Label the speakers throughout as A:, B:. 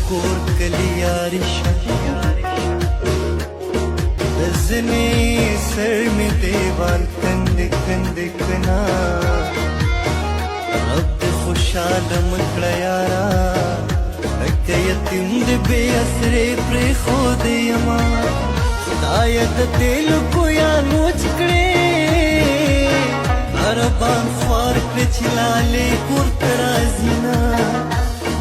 A: کور کلی یاري شه، د زنې سر مې دیوال کندې کندې کنا. رب دې خوشاله مکړه یارا، لکه یتیم دې بې اسرې پرېښودې یمه. خدایه د تېلو کویانو چکړې عربان خوار کړې چې لالې کور ته راځي نه.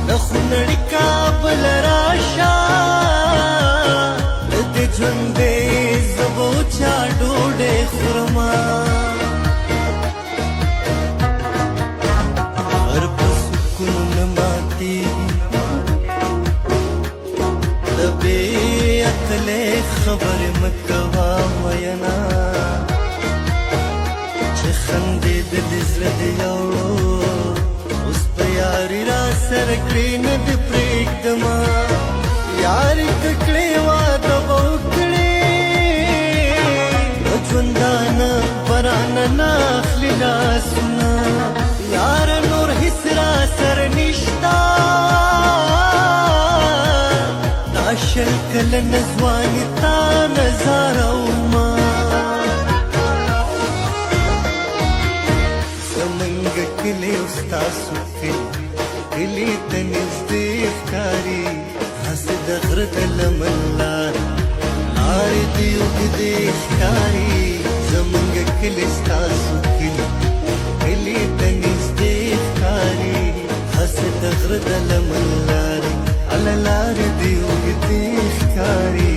A: د خونړي کابل راشه، د دې ژوندې زه به چا ډوډۍ خورمه. غر په سکونو نه ماتېږي، د بې عقلې خبرې مه کوه وینا. چې خندېدلې زړه دې یوړو، اوس په یاري را سره کړې نه دې پرېږدمه. یاري که کړې واده به وکړې، د ژوندانه پرانه نه اخلي لاسونه. یاره نور هیڅ را سره نشته، دا 20 کلنه ځواني تا نه ځارومه. زمونږ کلی او ستاسو کلی کلی ته نږدې ښکاري، هسې د غره د لمن لارې لارې دې اوږدې ښکاري. زمونږ کلی ستاسو کلی کلی ته نږدې ښکاري، هسې د غره د لمن لارې هله لارې دې اوږدې ښکاري.